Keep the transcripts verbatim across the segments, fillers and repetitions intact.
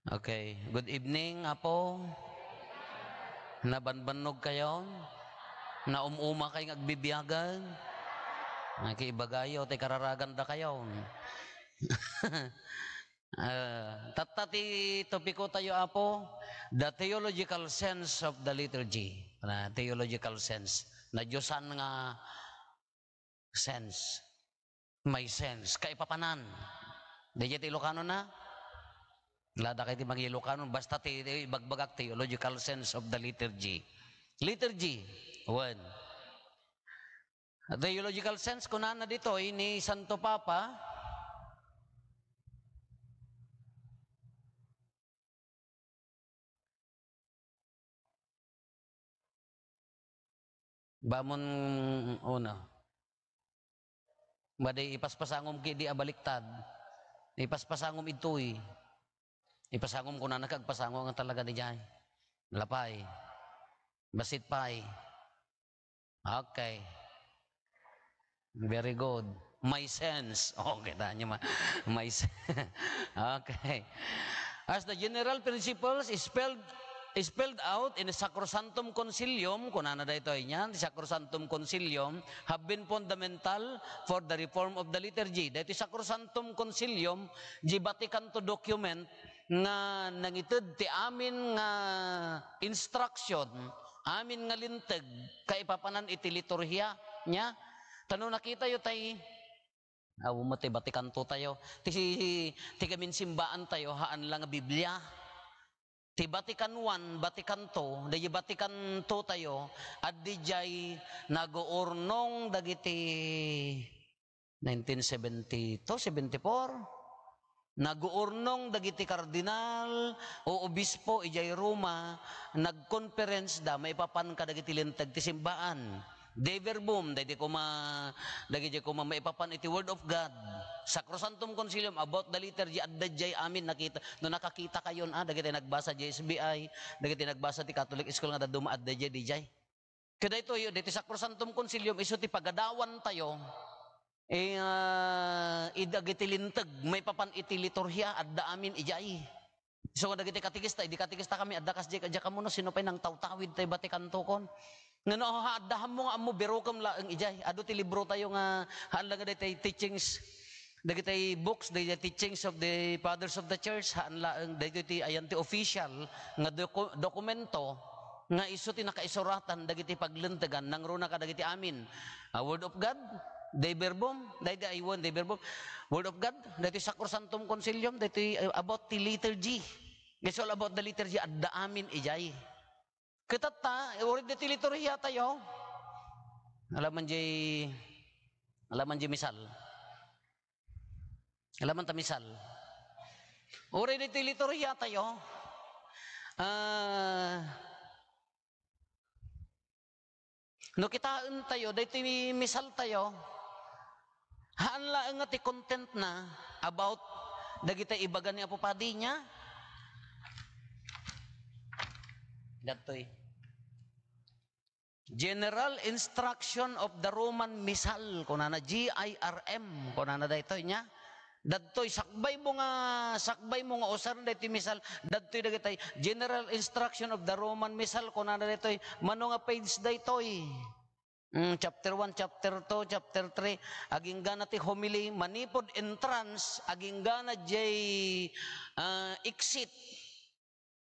Okay. Good evening, Apo. Nabanbannog kayo? Naum-uma kayo nga agbibiyagan? Nakiibagayo, ti kararagan da kayo. Ah, tatta ti topiko tayo, Apo, the theological sense of the liturgy. Ah, theological sense. Nadiosan nga sense. May sense. Kaipapanan. Daydiay ti Ilocano na? Lada kayo ti mangi-Ilocano. Basta ti, ti ibagbagak, theological sense of the liturgy. Liturgy. Wen. Theological sense, kunana ditoy ni Santo Papa, Bamon una. Madi ipaspasangom ki di a baliktad. Ipaspasangom idtoy. Ipasangom kunana ka agpasangom nga talaga di jay. Lapay. Basit pay. Okay. Very good. My sense. Oh, kita niyo ma-, my sen-, okay. As the general principles is spelled, is spelled out in the Sacrosanctum Concilium, kunana daytoy niyan, the Sacrosanctum Concilium have been fundamental for the reform of the liturgy. Daytoy Sacrosanctum Concilium, di Vatican two document nga nangited ti amin nga instruction, amin nga linteg, kaipapanan iti liturhia niya. Ta no nakitayo tay, awan met ti Vatican two tayo. Ti, ti kaminsimbaan tayo, haan la nga Biblia. Ti Vatican one, Vatican two, daydi Vatican two tayo, addi jay naguurnong dagiti nineteen seventy-two, seventy-four. Naguurnong dagiti kardinal o obispo idiay Roma, nagkonference da maipapan kadagiti linteg ti simbaan. Dei verbum, dagiti koma, dagiti koma maipapan iti Word of God. Sacrosanctum Concilium about the liturgy, adda jay amin nakita. No nakakita kayon, ah, dagiti nagbasa jay S B I, dagiti nagbasa ti Catholic School nga dadduma, adda jay dijay. Kadaytoy, daytoy Sacrosanctum Concilium, isu ti pagadawan tayo, eh, ah, idagiti linteg, maipapan iti liturhia, adda amin ijay. So, dagiti katekista, idi katekista kami, adda kas di, di kamuno, sino pay nang tawtawid tay Vatican two kon. Ngano, ha, adda hammo nga ammo, birukem laeng ijay. Adu ti libro tayo nga, haan lang nga daytay teachings, dagitay books, dagitay teachings of the fathers of the church, haan laeng, daytoy ti, ayan ti official nga doku-, dokumento, nga isu ti nakaisuratan dagiti paglintegan, nangruna kadagiti amin. Ah, Word of God, Dei Verbum, daydi aywan, Dei Verbum. Word of God, daytoy Sacrosanctum Concilium, daytoy, uh, about ti liturgy. It's all about the liturgy, adda amin ijay. Kitatta, uray daytoy liturhia tayo. Alaman jay, alaman jay misal. Alaman ta misal. Uray daytoy liturhia tayo. Ah, no kitaen tayo, daytoy misal tayo, haan laeng nga ti content na about dagiti ibaga ni Apo Padi niya. Datoy. General Instruction of the Roman Missal, kunana, G I R M, kunana daytoy niya. Dadtoy, sakbay mo nga, sakbay mo nga usaren daytoy misal, dadtoy dagitay, General Instruction of the Roman Missal, kunana daytoy, mano nga page daytoy? Mm, chapter one, chapter two, chapter three, aginggana ti homily, manipud entrance, aginggana jay, ah, exit.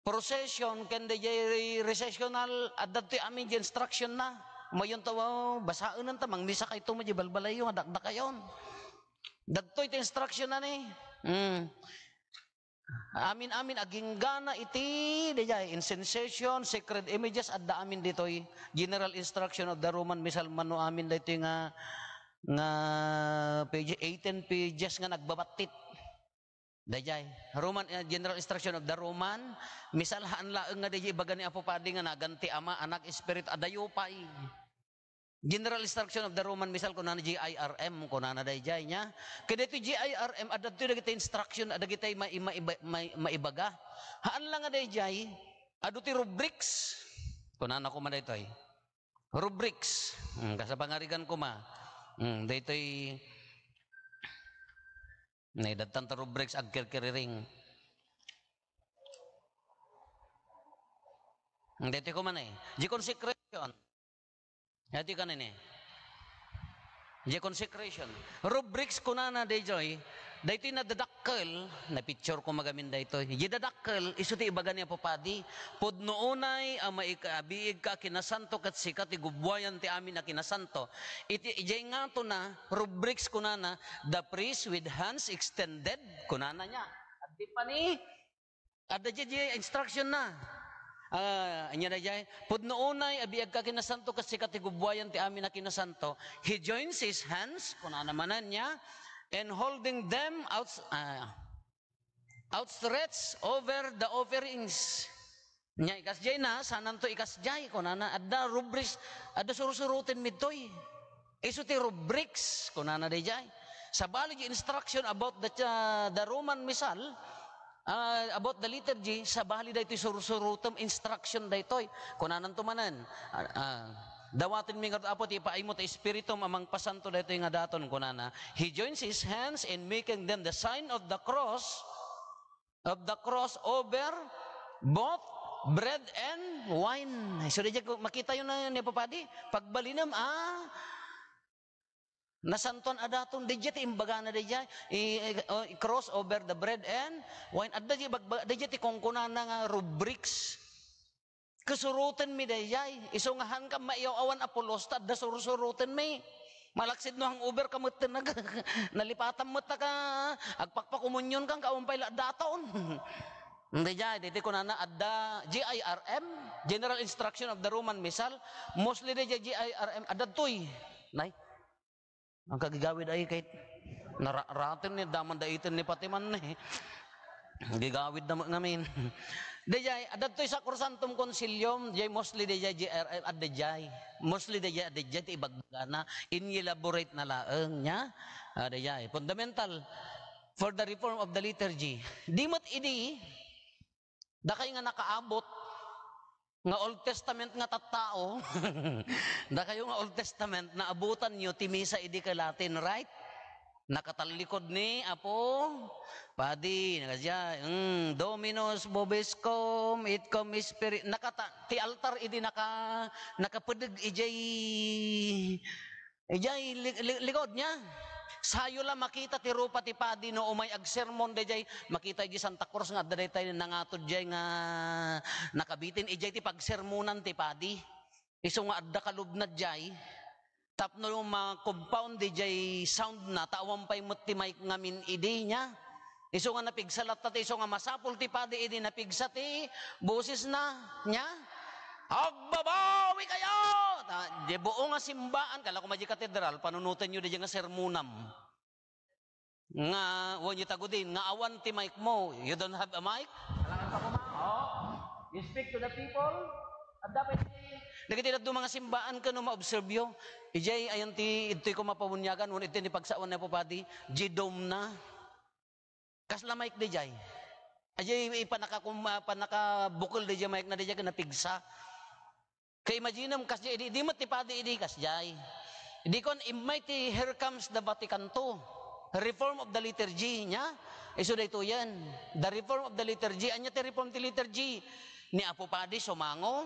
Procession, ken dayjay recessional, adda ti amin di instruction na. Umayonto, basaen ta, mangmisa kayto, madi balbalayo nga dakdakayon. Dadtoy ti instruction na ni. Hmm. Amin-amin, aginggana iti, dayjay, incensation, sacred images, adda amin ditoy. General Instruction of the Roman Missal, mano amin daytoy nga, nga page, eighteen pages nga nagbabattit. Dayjay, Roman, eh, General Instruction of the Roman Missal, haan laeng nga dayjay ibaga ni Apo Padi nga nagan ti Ama, Anak, Espiritu, adayo pay. General Instruction of the Roman Missal, kunana G I R M, kunana dayjay niya. Kadaytoy G I R M, adda ditoy dagiti instruction, dagiti mai-, maiba-, mai-, maibaga. Haan la nga dayjay, adu ti rubrics. Kunana koma daytoy. Rubrics. Hmm, kas a pangarigan koma. Hmm, daytoy, naidattan ta rubrics, agkirkiriring. Daytoy koma ni, di consecration. Daytoy kanini. Di consecration. Rubrics kunana daytoy, daytoy nadadakkel, na-picture ko magamin daytoy. Di dadakkel, isu ti ibaga ni Apo Padi, "Pudno unay a maik-, abiig ka a kinasanto ket sika ti gubbuayan ti amin a kinasanto." Iti, idiay ngatona, rubrics kunana, "The priest with hands extended," kunana niya. Adda pay ni, adda diay instruction na. Ah, ania daydiay? "Pudno unay, abiag ka kinasanto, ket sika ti gubbuayan ti amin a kinasanto." He joins his hands, kunana manen niya, and holding them out, ah, outstretched over the offerings. Nya, ikasdiay na, sananto ikasdiay, kunana, adda rubrics, adda sursurotenmi ditoy. Isu ti rubrics, kunana daydiay. Sabali di instruction about the, uh, the Roman Missal, uh, about the liturgy, sabali daytoy sursurotem instruction daytoy. Kunananto manen, ah, ah, "Dawatenmi ngarud, Apo, ti ipaaymo ti Espiritum a mangpasanto daytoy nga daton," kunana. He joins his hands in making them the sign of the cross, of the cross over both bread and wine. So, daydiay, makitayo na ni Apo Padi, pagbalinem a nasantoan a daton, daydiay ti imbagana daydiay, i-, i-, oh, i-cross over the bread and wine. Adda di bagba-, daydiay ti kunkunana nga rubrics. Kasurotenmi daydiay. Isu nga haan ka maiyaw-awan a pulos, ta adda sursurotenmi. Malaksid no hangover ka met, nag-, nalipatan met ta ka, agpakpakomunyon ka, awan pay la daton. Daydiay, daydiay kunana, adda G I R M, General Instruction of the Roman Missal, mostly daydiay G I R M, adda daytoy. Nay, ang kagigawid ay kay nararaten ni, daman daitan ni Fatima ni. Gigawid na met ngamin. Daydiay, adda daytoy Sacrosanctum Concilium, daydiay mostly daydiay G R M, adda daydiay. Mostly daydiay, adda daydiay, ti ibagbagana. In-elaborate na laeng niya. Ah, daydiay, fundamental for the reform of the liturgy. Di met idi, dakay nga nakaabot nga Old Testament nga tattao, dakayo nga Old Testament, naabutanyo ti misa idi ka Latin, right? Nakatallikod ni Apo Padi, nakadia, mm, "Dominus vobiscum, et cum spiri-," nakata-, ti altar idi naka-, nakapedeg idiay Idiay li-, li-, likod niya. Sayo la makita ti rupa ti padi no umay agsermon daydiay, makita idiay Santa Cruz nga adda daytay nangatod diay nga nakabitin. Idiay ti pagsermonan ti padi. Isu nga adda kalubna diay. Tapno ma-compound diay sound na, ta awan pay met ti mic ngamin idi niya. Isu nga napigsa latta ti isu nga masapul ti padi idi napigsa ti bosesna, nia? "Agbabawikayo!" Ta, di buo nga simbaan, kala ko madi katedral, panunotenyo di nga sermonam. Nga, wenyo tagudin, nga awan ti mic mo. You don't have a mic? Alangan pa kuma. Oh. You speak to the people. Adda pay ti, dagiti dadduma nga simbaan ken no maobserbyo. Idiay, ayan ti, idtoy ko mapabuniagan, wenno idtoy ni pagsawan ni Apo Padi, di dome na. Kasla mic daydiay. Adiay ipanakakum-, ah, panakabukel daydiay mic na daydiay ken napigsa. Ka-imaginem kasdiay, idi, idi met ti padi idi kasdiay. Idi kuan, immay ti Here Comes the Vatican two. Reform of the Liturgy, nia? Isu daytoyen. The Reform of the Liturgy. Ania ti reform ti liturgy? Ni Apo Padi sumango.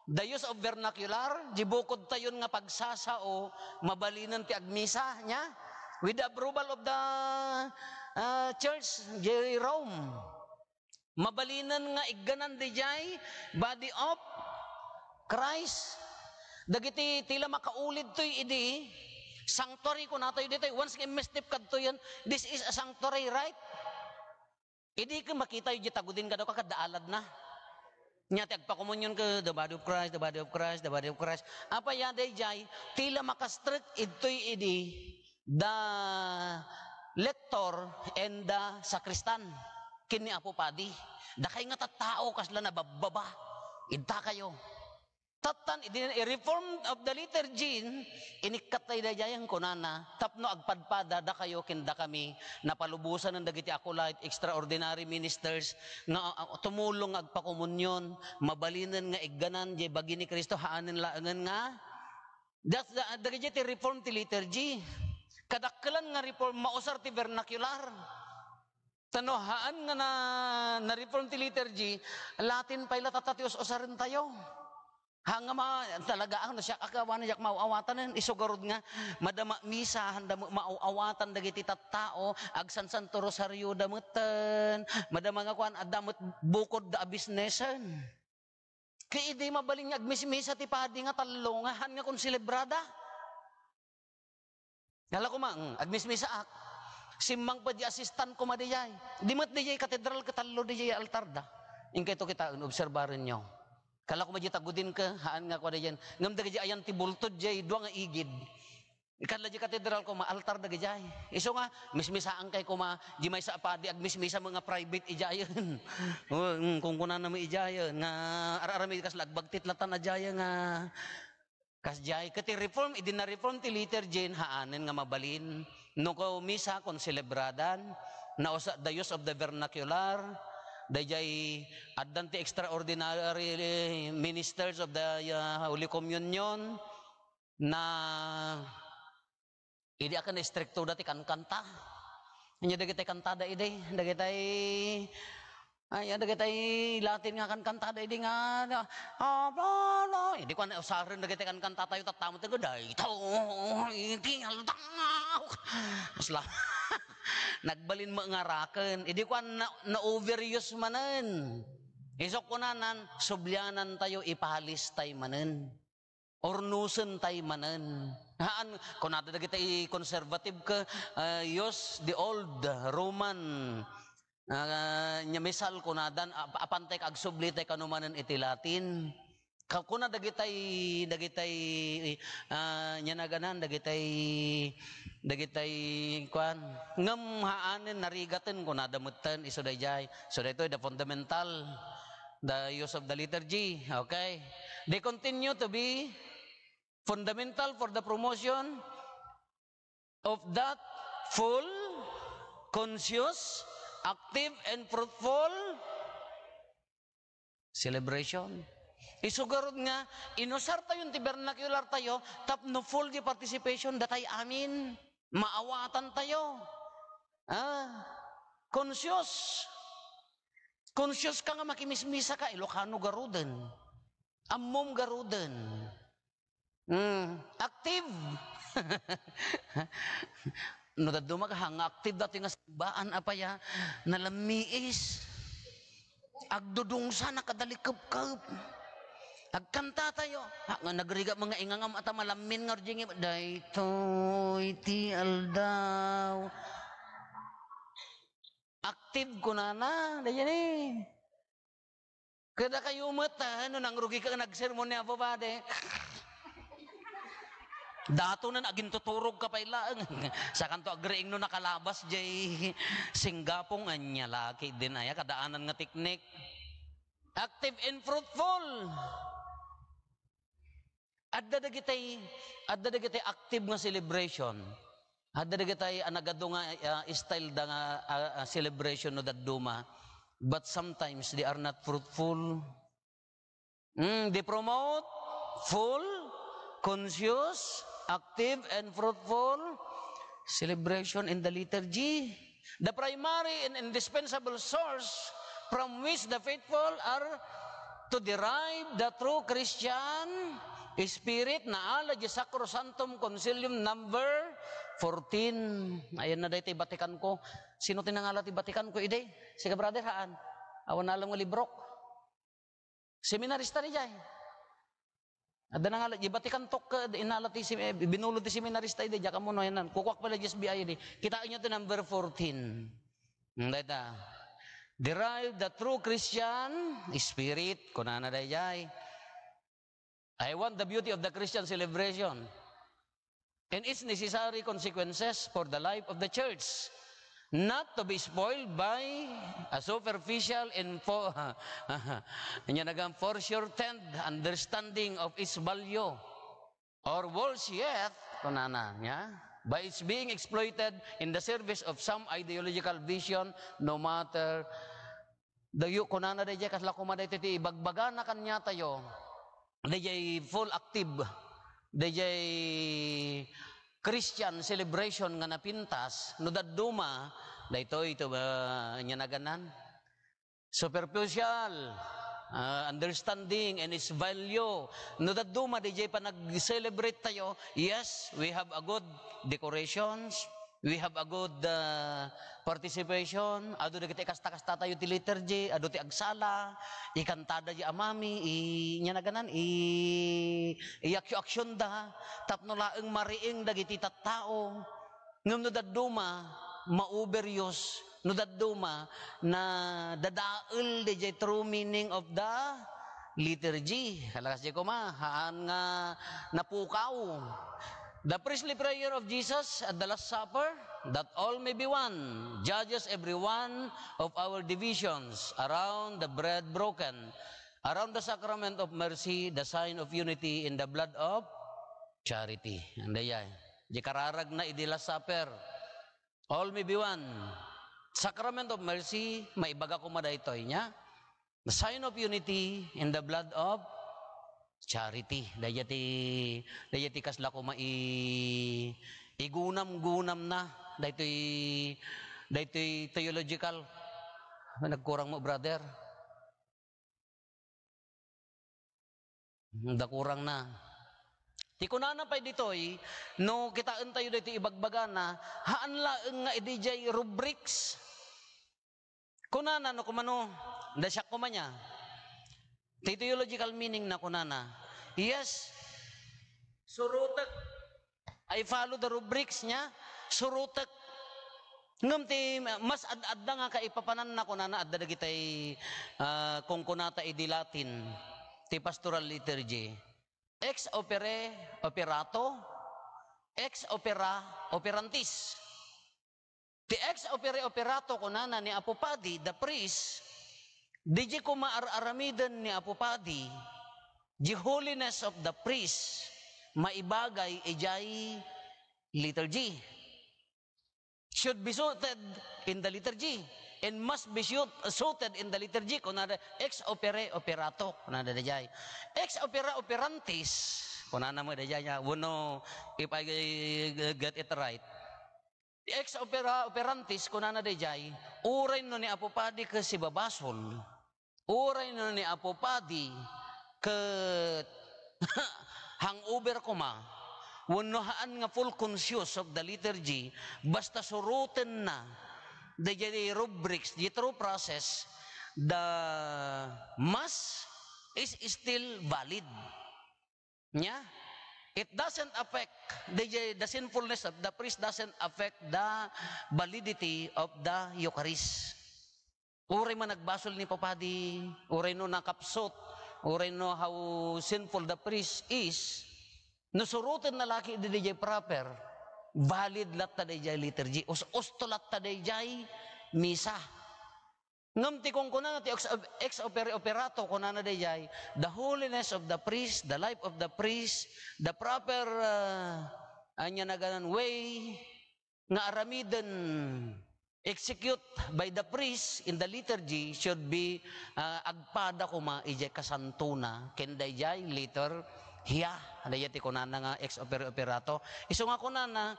The use of vernacular, di bukodtayon nga pagsasao, mabalinen ti agmisa, nia? With the approval of the, ah, church, di Rome. Mabalinen nga igganan daydiay body of Christ. Dagiti ti la makaulid toy idi sanctuary, kunatayo ditoy, once nga immestep kadtoyen, this is a sanctuary, right? Idi ket makitayo diay tagudin kadakuada, aladna. Nia ti agpakomunyon ket, "The body of Christ, the body of Christ, the body of Christ." Apay a daydiay, ti la makastrek idtoy idi the lector and the sacristan ken ni Apo Padi. Dakay nga tattao kasla nababbaba. Idtakayo. Tattan, idi i-reform of the liturgy, inikkat tayo daydiay, kunana, tapno agpadpada dakayo ken dakami, napalubosanen dagiti acolyte, extraordinary ministers, nga, ah, tumulong nga agpakomunyon, mabalinen nga igganan, diay bagi ni Cristo, haanen laengen nga, that's the, dagiti ti reform ti liturgy. Kadakkelan nga reform, mausar ti vernacular. No, haan nga na, na-reform ti liturgy, Latin pay la tatta ti us-usaren tayo. Ha nga ma-, talaga, ang siak, akawan, siak maaw-awatanen, isu garud nga, madama misa, handa mo maaw-awatan dagiti tattao, agsansanto rosario da metten, madama nga kuan, adda met bukod da a business-en. Ket idi mabalin nga agmismisa ti padi nga tallo nga haan nga konselebrada. Kala koma, mm, agmismisaak. Simmangpet di assistant koma diay. Di met diay katedral ket tallo diay altarda. Inkay to kitaen, obserbarenyo. Kala koma di tagudin ke, haan nga kua diay. Ngem dagiti ayan ti bulto diay, dua nga igid. Ikadla di katedral koma, altar dagijay. Isu nga, mismisaan kay koma, di maysa a padi, agmismisa mo nga private ijayen. O, mm, kung kunana mo ijayen, nga ar-aramid kas lagbag titlatan a jaya nga, kas jay. Ket ti reform, idi na-reform ti liturgy, haanen nga mabalin. No ko misa, konselebradan, na usa, the use of the vernacular, dayjay addan ti extraordinary ministers of the, uh, Holy Communion, na idi akan istrikto da ti kankanta. Anya dagitay kantada idi, dagitay, ay, dagitay Latin nga kankantada idi nga, na, ah, bla, bla. Idi kuan, usaren dagitay kankanta tayo, tattamo tayo, daytoy iti aldaw. Asla. Nagbalin mo nga raken. Idi kuan, na, na-overuse manen. Isok kunanan, sublianan tayo, ipalis tayo manen. Urnusen tay manen. Haan, kunada dagiti conservative ka, ah, use the old Roman, ah, nga misal kunadan, ap-, apantay ka agsubli tay kano manen iti Latin. Ka-, kuna dagitay, dagitay, ah, nya naganan, dagitay, dagitay, kuan. Ngem haanen, narigaten, kunada metten, isu dayjay. So, daytoy, the fundamental, the use of the liturgy. Okay? They continue to be fundamental for the promotion of that full, conscious, active, and fruitful celebration. Isu garud nga, inusar tayo ti vernacular tayo, tapno full di participation, datay amin, maawatan tayo. Ah, conscious. Conscious ka nga makimismisa ka, Ilocano garuden. Ammom garuden. Hmm, active. No, dadduma ka, ha, nga active dati nga simbaan, apay a, nalammiis. Agdudungsa, nakadalikepkep. Agkanta tayo. Ha, nga nagrigat mga ingangam at malammin nga rjing, daytoy ti aldaw. Active kunana, dayjay ni. Kada kayo met, ah, no nangrugi ka nagsermon ni Apo Padi. Dato na agintuturog ka pay laeng. Sakanto agriing no nakalabas jay singgapong anya laki din aya kadaanan nga teknik. Active and fruitful. Adda dagitay, adda dagitay active nga celebration. Adda dagitay a nagadu nga, ah, style da nga, ah, ah, celebration no dadduma. But sometimes they are not fruitful. Mm, they promote full, conscious, active, and fruitful celebration in the liturgy. The primary and indispensable source from which the faithful are to derive the true Christian spirit, naala di Sacrosanctum Concilium number fourteen. Ayan na daytoy batikan ko. Sino ti nangala ti batikan ko idi? Sika, brother, haan? Awan alam nga librok. Seminarista dayjay. Adda nangala, di batikan tok, eh, inala ti sem-, eh, binulod ti seminarista idi, diak ammo no yanan. Kukuak pala di S B I idi. Kitaenyo ti number fourteen. Hmm, dayta. Derive the true Christian spirit, kunana dayjay. I want the beauty of the Christian celebration and its necessary consequences for the life of the church, not to be spoiled by a superficial and fo-, anya nagan, foreshortened understanding of its value, or worse yet, kunana, nya, by its being exploited in the service of some ideological vision, no matter Dayo, kunana dayjay, kasla koma daytoy ti ibagbagana kaniatayo, dayjay full active, dayjay Christian celebration nga napintas, no dadduma, Daytoy ito, ah, ania naganan? Superficial, ah, understanding and its value. No dadduma, D J, panag-celebrate tayo, yes, we have a good decorations, we have a good, ah, participation, adu dagiti kasta-kasta tayo ti liturgy, adu ti agsala, ikantada di amami, i-, ania naganan, i-, iaksio-aksionda, tapno laeng mariing dagiti tattao. Ngem no dadduma, ma-overuse. No dadduma, nadadael dayjay true meaning of the liturgy. Kalakas di koma, haan nga napukaw. The priestly prayer of Jesus at the Last Supper, that all may be one, judges every one of our divisions around the bread broken, around the sacrament of mercy, the sign of unity in the blood of charity. Anda yan? Di kararag na idi Last Supper. All may be one. Sacrament of mercy, maibaga koma daytoy nia. The sign of unity in the blood of charity. Dayjay ti, dayjay ti kasla koma i-, igunam-gunam na. Daytoy, daytoy theological. Nagkurang mo, brother. Dakurang na. Ti kunana pay ditoy, no kitaen tayo daytoy ibagbagana, haan laeng nga idi jay rubrics. Kunana no kumano, da siak koma nia. Ti theological meaning na kunana, yes, surutek. I follow the rubrics nia, surutek. Ngem ti mas ad-adda nga kaipapananna, kunana, adda dagitay, ah, kunkunata idi Latin, ti pastoral liturgy. Ex opere operato, ex opere operantis. Ti ex opere operato, kunana ni Apo Padi, the priest, di jay koma ar-aramiden ni Apo Padi, the holiness of the priest, maibagay ijay liturgy. Should be suited in the liturgy and must be suit-, suited in the liturgy, kunana, ex opere operato, kunana dayjay. Ex opere operantis, kunana mo dayjay nia, wenno, if I get it right, ex opere operantis, kunana dayjay, uray no ni Apo Padi ket sibabasol, uray no ni Apo Padi ket hangover koma, wenno haan nga full conscious of the liturgy, basta surotenna dayjay rubrics, the true process, the Mass is still valid. Nia? It doesn't affect the, the sinfulness of the priest doesn't affect the validity of the Eucharist. Uray man nagbasol ni Apo Padi, uray no nakapsut, uray no how sinful the priest is, no surotenna la ketdi dayjay proper, valid latta dayjay liturgy, us-, usto latta dayjay misa. Ngem ti kunkunana ti ex, ex opere operato, kunana dayjay, the holiness of the priest, the life of the priest, the proper, ah, ania naganan way nga aramiden, execute by the priest in the liturgy should be, ah, agpada koma ijay kasantona ken dayjay liturgia. Dayjay ti kunana nga ex opere operato. Isu nga kunana,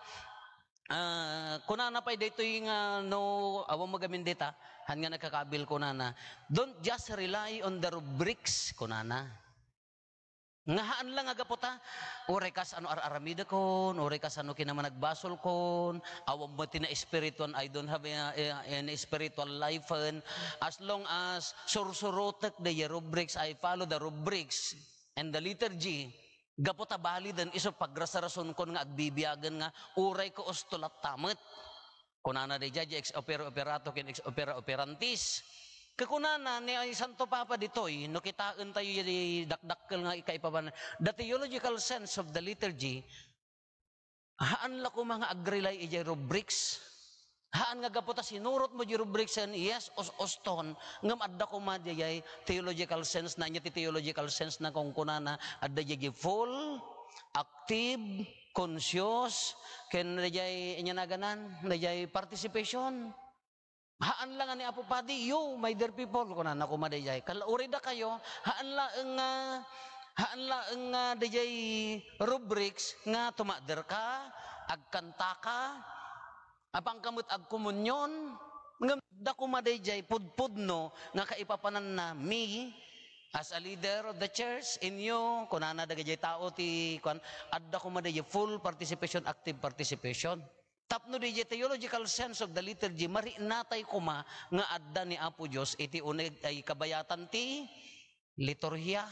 Ah, kunana pay daytoy nga no, awan mo gamin dita, han nga nagkakabil kunana, "Don't just rely on the rubrics," kunana. Nga haan lang nga gapu ta, uray kasano ar-aramidekon, uray kasano kinamanagbasolkon, awan mo ti na-espirituan, I don't have a, a, any spiritual life, as long as sursurotek the rubrics, I follow the rubrics and the liturgy, gapu ta baliden isu pagrasarasonkon nga agbibiagen nga uray ko usto latta met. Kunana dayjay, ex opere operato ken ex opere operantis. Ket kunana ni Santo Papa ditoy, no kitaen tayo iti dakdakkel nga ikaipapan, the theological sense of the liturgy, haan la koma nga agrely idiay rubrics. Haan nga gapu ta sinurot mo di rubrics, yes, us-, uston, ngem adda koma diay theological sense na, ania ti theological sense na kunkunana, adda diay full, active, conscious, ken diay, ania naganan, diay participation. Haan la nga ni Apo Padi, "You, my dear people," kunana koma dayjay. Kal-, uray dakayo, haan laeng nga, haan laeng nga dayjay rubrics nga tumakderka, agkantaka, Apanka met agkomunyon, ngem adda koma daydiay pudpudno nga kaipapananna, me, as a leader of the church, inyo, kunana dagiti tao ti, kuan, adda koma daydiay full participation, active participation. Tapno daydiay theological sense of the liturgy, mariknatay koma nga adda ni Apo Dios iti uneg a kabayatan ti liturhia.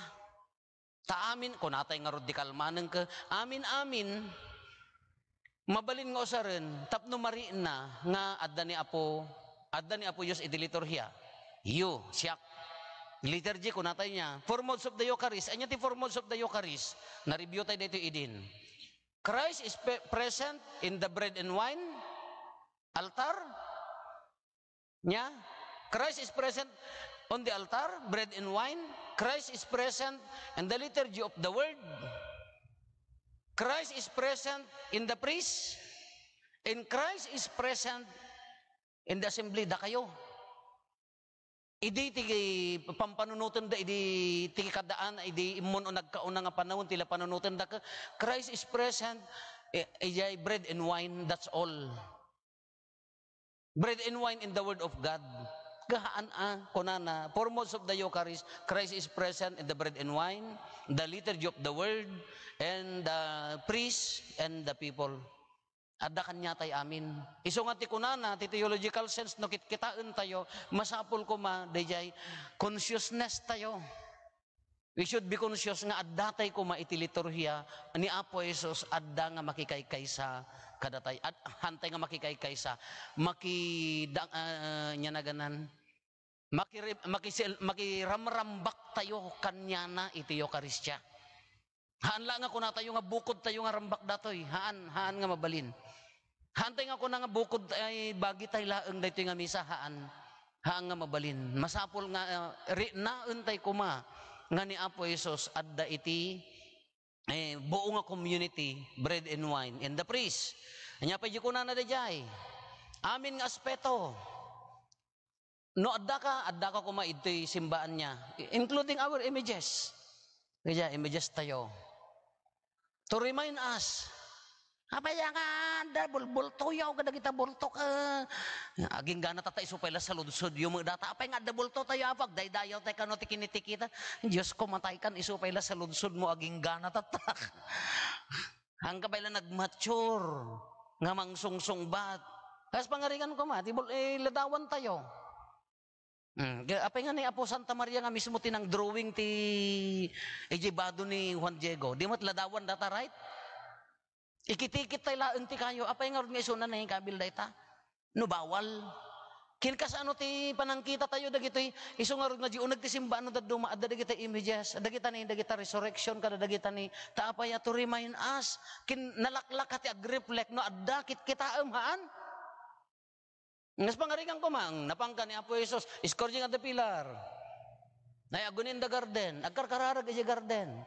Ta amin, kunatay ngarud di kalmaneng ket, amin-amin, mabalin nga usaren, tapno marikna nga adda ni Apo, adda ni Apo Dios iti liturhia. You, siak. Liturgy, kunatay niya. Four modes of the Eucharist. Ania ti four modes of the Eucharist? Na-review tayo dito, idin. Christ is pe-, present in the bread and wine altar. Nia, Christ is present on the altar, bread and wine. Christ is present in the liturgy of the word. Christ is present in the priest. And Christ is present in the assembly, dakayo. Idi ti pampanunotenda, idi ti kaddaan, idi immun o nagkauna nga panawen, ti la panunotenda, ka-, Christ is present, eh, ijay bread and wine, that's all. Bread and wine in the Word of God. Kahaan a, kunana, four modes of the Eucharist, Christ is present in the bread and wine, the liturgy of the Word, and the priest, and the people. Adda kaniatay amin. Isu nga ti kunana, ti theological sense, no kitkitaentayo, masapul koma, dayjay, consciousness tayo. We should be conscious nga addatay koma iti liturhia ni Apo Jesus, adda nga makikaykaysa kadatayo. Ad-, haantay nga makikaykaysa. Makida-, ah, nia naganan. Makiri-, makisil-, makiramrambak tayo kaniana iti Eukaristia. Haan la nga kunatayo nga bukod tayo nga rambak datoy. Haan, haan nga mabalin. Haantay nga kuna nga bukod ay bagi tay laeng daytoy nga misa, haan. Haan nga mabalin. Masapul nga, ah, riknaentay koma nga ni Apo Jesus adda iti, eh, buo nga community, bread and wine, and the priest. Ania pay di kunana dayjay? Amin nga aspeto. No addaka, addaka koma idtoy simbaan niya, including our images. Kaya images tayo. To remind us, apay nga adda bulbultoyo kadagita bulto ka. Aginggana tatta isu pay la saludsodyo met data. Apay nga adda bulto tayo, Apo, agdaydayaw tayo kano ti kinitikita. Diyos ko, matay kan isu pay la saludsodmo, aginggana tatta. Haanka pay la nagmature nga mangsungsungbat. Kas pangarigan ko ma, ti bul-, eh, ladawan tayo. Hmm, ga-, apay nga ni Apo Santa Maria nga mismo ti nang-drawing ti idiay bado ni Juan Diego. Di met ladawan data, right? Ikitikit tay laeng ti kayo. Apay ngarud nga isuna nangikabil dayta? No bawal. Ken kasano ti panangkita tayo dagitoy? Isu ngarud nga di uneg ti simbaan no dadduma, adda dagita images, adda dagita ni, dagita resurrection, kada dagita ni, ta apay a to remind us, ken nalaklaka ti agreflect no adda kitkitaem, haan? Ngas pangarigan ko man, napanka ni Apo Jesus, scourging at the pillar. Ay, aguni in the garden, agkarkararag idiay garden.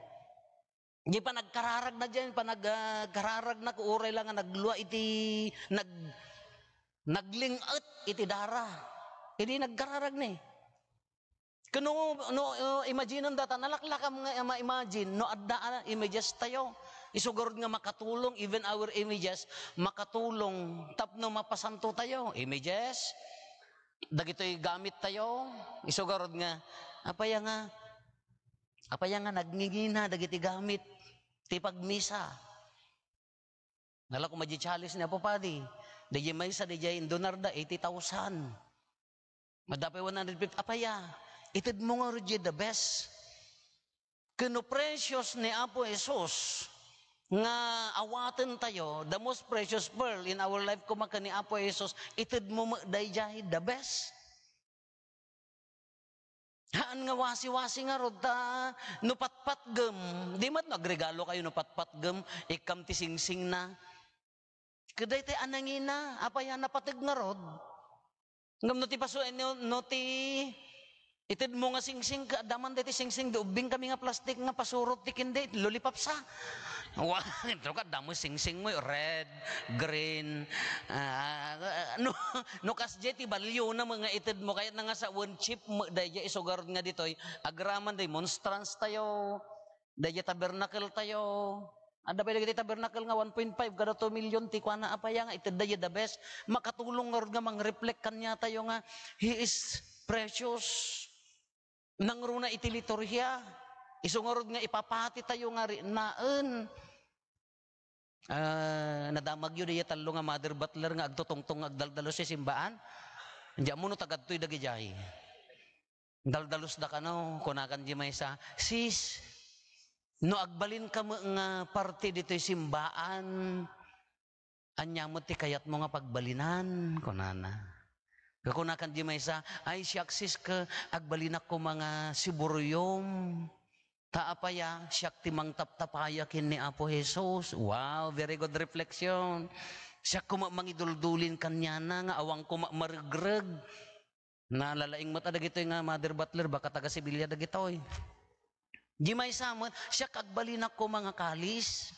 Di panagkararagna diay, panag-, ah, kararagna, uray la nga naglua iti, nag-, nagling-et iti dara. Idi nagkararag ni. Ken no, no, no, imagine data, nalaklakam nga ma-imagine, no adda a images tayo. Isu garud nga makatulong, even our images, makatulong tapno mapasanto tayo. Images, dagitoy gamit tayo, isu garud nga, apay nga, apay nga nagngingina dagiti gamit ti pagmisa. Nalako madi challenge ni Apo Padi. Dayjay maysa, dayjay indonarda, eighty thousand. Madda pay one hundred fifty. Apay a, itedmo ngarud diay the best. Ken no precious ni Apo Jesus nga awaten tayo, the most precious pearl in our life, koma ken ni Apo Jesus, itedmo met dayjay the best. Haan nga wasi-wasi ngarud ta no patpatgem, di met no agregalo kayo no patpatgem, ikkam ti singsingna. Ket daytoy a nangina, apay a napateg ngarud? Ngem no ti pasu-, no, no ti itedmo nga singsing, ket adda man daytoy singsing, di ubbing kami nga plastik nga pasurot ti kende, lollipop sa. Wa, ito ka, damo singsing mo, red, green, ah, no, no kasdiay ti baliona nga itedmo, kayatna nga sawen, cheap met dayjay, isu garud nga ditoy, agraman day monstrance tayo, dayjay tabernacle tayo, Adda pay dagiti tabernacle nga one point five kada two million ti kuana, apay a nga itedda idiay the best. Makatulong ngarud nga mang-reflect kaniatayo nga he is precious. Nangruna iti liturhia. Isu ngarud nga ipapatitayo nga riknaen. Ah, nadamagyo dayta tallo nga mother butler nga agtutungtong nga agdaldalus iti simbaan. Diammo no taga adtoy dagidiay. Daldalus da kano, kunakan di maysa, "Sis, no agbalinka met nga parte ditoy simbaan, ania met ti kayatmo nga pagbalinan?" kunana. Kunakan di maysa, "Ay, siak, sis, ket agbalinak koma nga siburium. Ta apay a, siak ti mangtaptapaya ken ni Apo Jesus." Wow, very good reflection. Siak koma mangiduldulin kaniana nga awan koma maregreg. Nalalaing met a dagitoy nga mother butler, baka taga Sevilla dagitoy. Di maysa met, siak agbalinak koma nga kalis.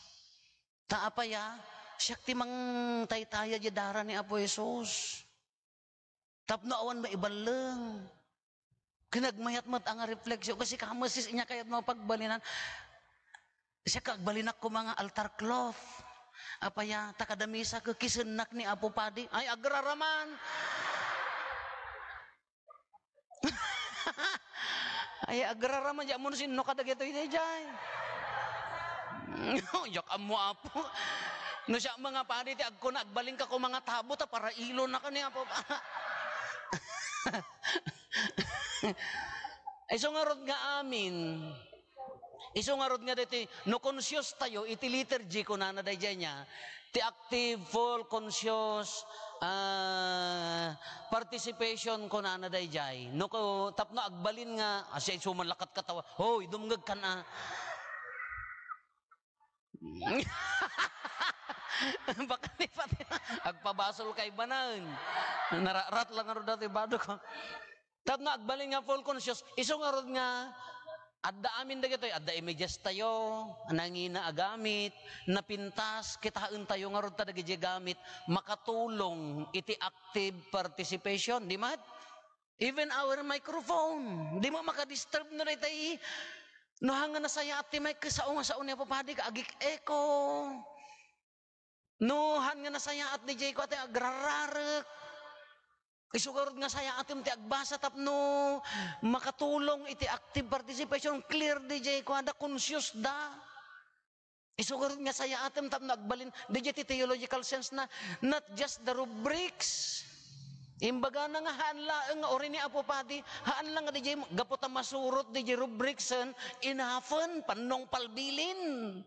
Ta apay a, siak ti mangtaytaya di dara ni Apo Jesus. Tapno awan maiballeng. Ken agmayat met a nga refleksyon, kasi kameses inya kayat mo pagbalinan. Siak agbalinak koma nga altar cloth. Apay a, ta kada misa ket kisennak ni Apo Padi. Ay, agraraman! Ay, agraraman, diammo no sinno kadagitoy daydiay. Diak ammo, Apo. No siak nga padi ti agkuna, agbalinka koma nga tabo, ta parailonaka ni Apo. Isu ngarud nga amin. Isu ngarud nga daytoy, no conscious tayo, iti liturgy, kunana daydiay niya, ti active, full, conscious, ah, participation, kunana daydiay. No, ko, tapno agbalin nga, ah, siya isu man la ket katawa, "Hoy, dumngegkan a." Baka ni pati, agpabasol kay banan. Nararat lang ngarud daytoy bado ko. Tapno agbalin nga full conscious, isu ngarud nga adda amin dagitoy, adda images tayo, nangina a gamit, napintas, kitaentayo ngarud ta dagiti gamit, makatulong iti active participation, di met? Even our microphone, di met makadisturb no daytay, no haan nga nasayaat ti mic, sao nga sao ni Apo Padi ka agik-echo. No haan nga nasayaat daydiay ko, ati agrararek. Isu ngarud nga sayaatem ti agbasa tapno makatulong iti active participation, clear daydiay ko, adda conscious da. Isu ngarud nga sayaatem tapno agbalin, daydiay ti theological sense na, not just the rubrics. Imbagana nga haan laeng nga uray ni Apo Padi, haan lang nga daydiay gapu ta masurot daydiay rubrics, enoughen, pannong palbilin.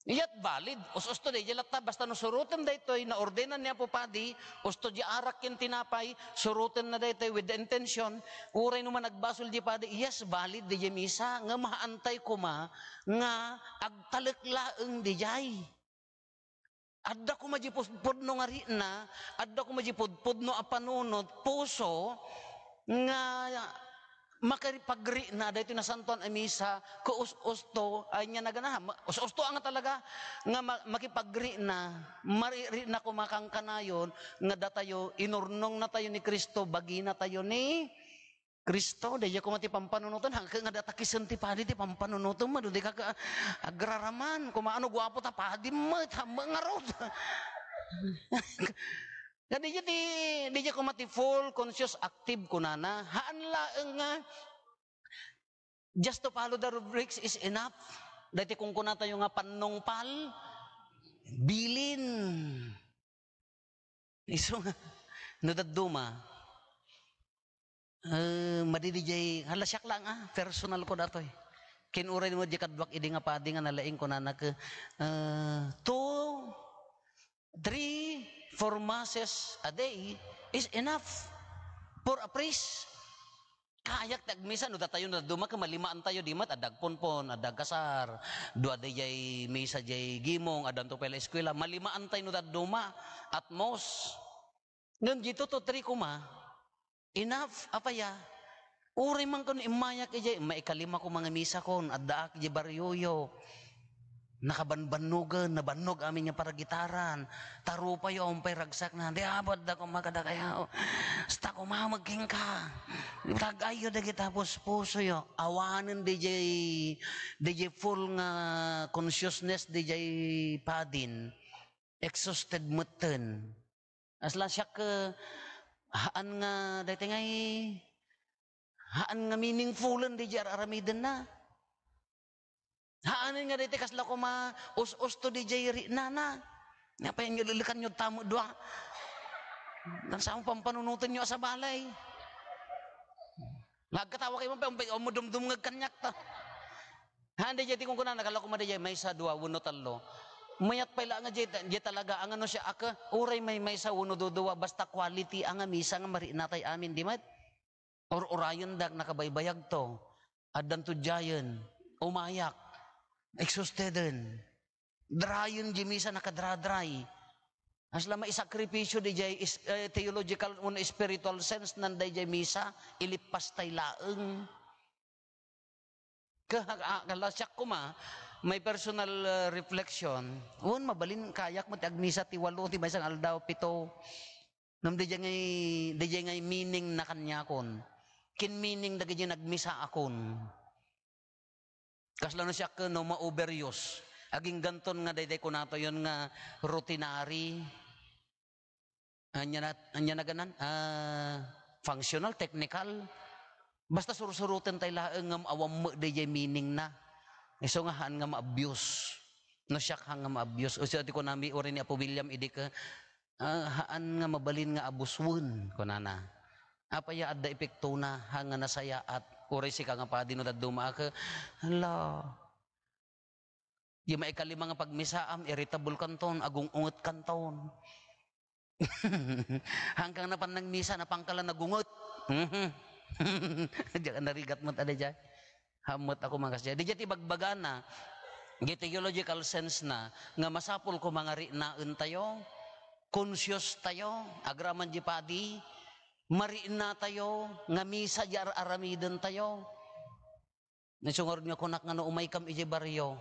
Yet valid. Us-usto daydiay latta, basta no surotem daytoy, naordenan ni Apo Padi, usto di arak ken tinapay, surotenna daytoy with the intention, uray no managbasol di padi, yes, valid daydiay misa, ngem haantay koma nga agtalek laeng daydiay. Adda koma di pus-, pudno nga rikna, adda koma di pudpudno a panunot, puso, nga makaripagrikna daytoy nasantoan a misa, ket us-usto, ay niya nagana, ma-, us-usto nga talaga nga ma-, makipagrikna, maririkna koma kankanayon, nga datayo, inurnongnatayo ni Cristo, baginatayo ni Cristo. Daydiay koma ti pampanunoten, hangke nga data kisen ti padi ti pampanunoten, madu di ka ka-, agraraman, koma ano, guapo ta padi met, hammo ngarud. Kadi iti, daydiay koma ti full conscious active kunana. Haan laeng nga, just to follow the rubrics is enough. Daytoy kunkunatayo nga pannong pal, bilin. Isu nga, no dadduma, eh, madi daydiay, hala, siak lang, ah, personal ko datoy. Ken uray mo di kaduak idi nga padi nga nalaing kunana ket, eh, two, three, four masses a day is enough for a priest. Kayak ti agmisa, no datayo no dadduma, ket malimaan tayo, di met, adda agpunpon, adda agkasar, dua daydiay misa diay gimong, addanto pay la eskuela, malimaan tayo no dadduma, at most. Ngem di two to three koma, enough, apay a? Uray man kano immayak idiay, maikalima ko nga misakon, addaak idiay barrioyo. Nakabanbannogen, nabannog amin nga paragitaran. Ta rupayo, awan pay ragsakna. Di abot da koma kadakayo. Basta kumameg kenka. Tag-ayyo dagita puspusoyo. Awanen D J, D J full nga consciousness, D J padin. Exhausted metten. Asla siak, eh, haan nga, dayta ngay, haan nga meaningfulen D J ar-aramidenna. Haanen nga daytoy kasla koma us-usto D J riknana. Nga pay nyo lilikan nyo tamo dua. Nang sa pampanunoten nyo a sabali. Nga agkatawa kayo man pay, umpay, umudumdumngeg kaniak ta. Haan D J ti kunkunana, kasla koma D J, maysa, dua, wenno tallo. Mayat pay la nga J J talaga, ang ano siya, aka, uray may maysa, wenno dudua, basta quality, ang misa nga mariknatay amin, di met? Ur-urayendak, nakabaybayagto. Addanto diayen, umayak, exhausteden. Drayen di misa, nakadradray. Asla maisakripisyo di jay is-, eh, theological wenno spiritual sense nan dayjay misa, ilippastay laeng. Ka-, a-, a-, kala siak koma, may personal, uh, reflection. Wen, mabalin kayak met ti agmisa ti walo, ti maysa nga aldaw, pito. Ngem dayjay ngay, dayjay ngay meaning na kaniakon. Kin meaning dagiti nagmisaakon. Kasla no siak no ma-overuse. Agingganton nga dayjay kunatayon nga routinary. Ania na, ania na ganan? Ah, functional, technical. Basta sursuroten tay laeng ngem awan met dayjay meaning na. Isu nga haan nga ma-abuse. No siak haan nga ma-abuse. Isu ti kunami, uray ni Apo William idi ka, ah, haan nga mabalin nga abusuen, kunana. Apay a adda epektona, haan nga nasayaat. Uray sika nga padi no dadduma ka, hala, di maikalima nga pagmisaam, irritable kanton, agung-unget kanton. Hangkang napan nagmisa, napangkala nagunget. Mhm. Diak narigat met a dayjay. Hammet ako, mga kasdiay. Dayjay ti bagbagana, di theological sense na, nga masapul koma nga riknaentayo, conscious tayo, agraman di padi, mariknatayo, nga misa di ar-aramidentayo. Isu ngarud nga kunak nga no umaykam idiay barrio,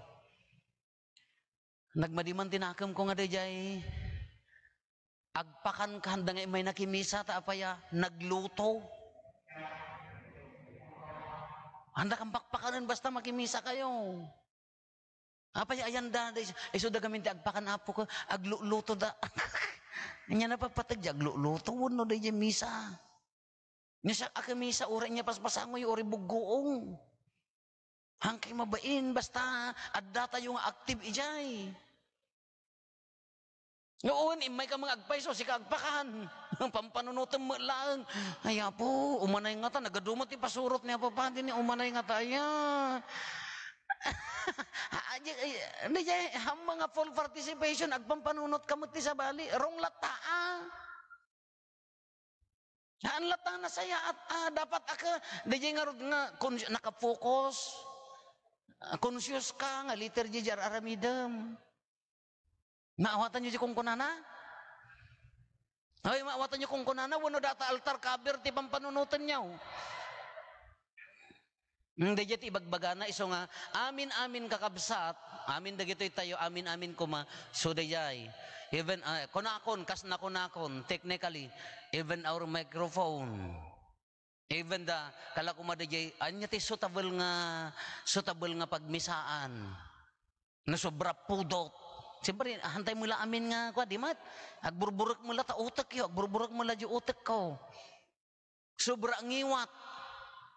nagmadi man ti nakemko nga dayjay agpakan, kanda nga immay nakimisa, ta apay a, nagluto. Anda kan pakpakanen basta makimisa kayo. Apay a, ayanda, da-, isu da gamin ti agpakan, Apo, ka, agluto da. Ania napapateg di agluto, wenno dayjay misa. Nia siak a misa, uray nia paspasangoy, uray buggoong. Hangkay mabain, basta adda tayo nga active idiay. Noon, immay ka mga agpayso, sika agpakan. Pampanunotem met laeng. Ay, Apo, umanay ngata, nagadu met ti pasurot ni Apo Padi ni umanay ngata, aya. Ay, ay, ay, haan nga full participation, agpampanunot ka met ti sabali, wrong latta, ah. Haan latta nga nasayaat, ah, dapat a ka, dayjay ngarud nga, kun-, naka-focus. Ah, conscious ka nga liturgy di ar-aramidem. Maawatanyo di kunkunana? Ay, maawatanyo kunkunana, wenno data altar cover ti pampanunotenyo. Hmm, dayjay ti ibagbagana, isu nga, amin-amin kakabsat, amin dagitoy tayo, amin-amin koma, so dayjay. Even, ah, kunakon, kas nakunakon, technically, even our microphone, even the, kala koma dayjay, ania ti suitable nga, suitable nga pagmisaan. No sobra pudot. Siyempre, hantay mo la amin nga, kwa, di mat? Agburburek mo la ta utek yo, agburburek mo la di utek ko. Sobra ngiwat.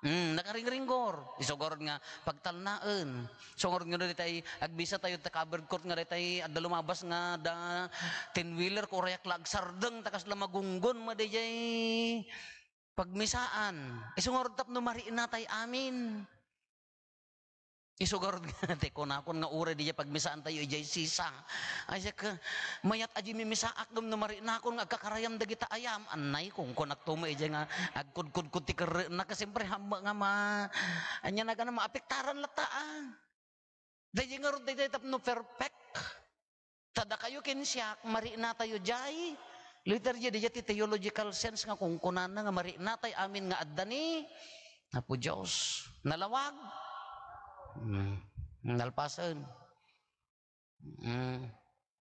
Hmm, nakaringringgor. Isu ngarud nga pagtalnaen. Isu ngarud nga daytay, agmisa tayo ta covered court nga daytay, adda lumabas nga da ten-wheeler, ko rayak la agsardeng, ta kasla magunggon, madayjay pagmisaan. Isu ngarud tapno mariknatay amin. Isu ngarud nga ti kunakon nga uray dayjay pagmisaan tayo idiay sisa. Ay, siak, mayat a di mimisaak ngem no mariknakon nga agkakarayam dagita ayam. Annay, kunkunak to mo idiay nga agkudkudkod ti kerrekna, ket siyempre, hammo nga ma-, ania na gana, maapektaran latta, ah. Dayjay ngarud, dayjay tapno perfect. Ta dakayo ken siak, mariknatayo diay liturgy, dayjay ti theological sense nga kunkunana nga mariknatay amin nga adda ni Apo Dios. Nalawag? Hmm. Nalpasen. Mm.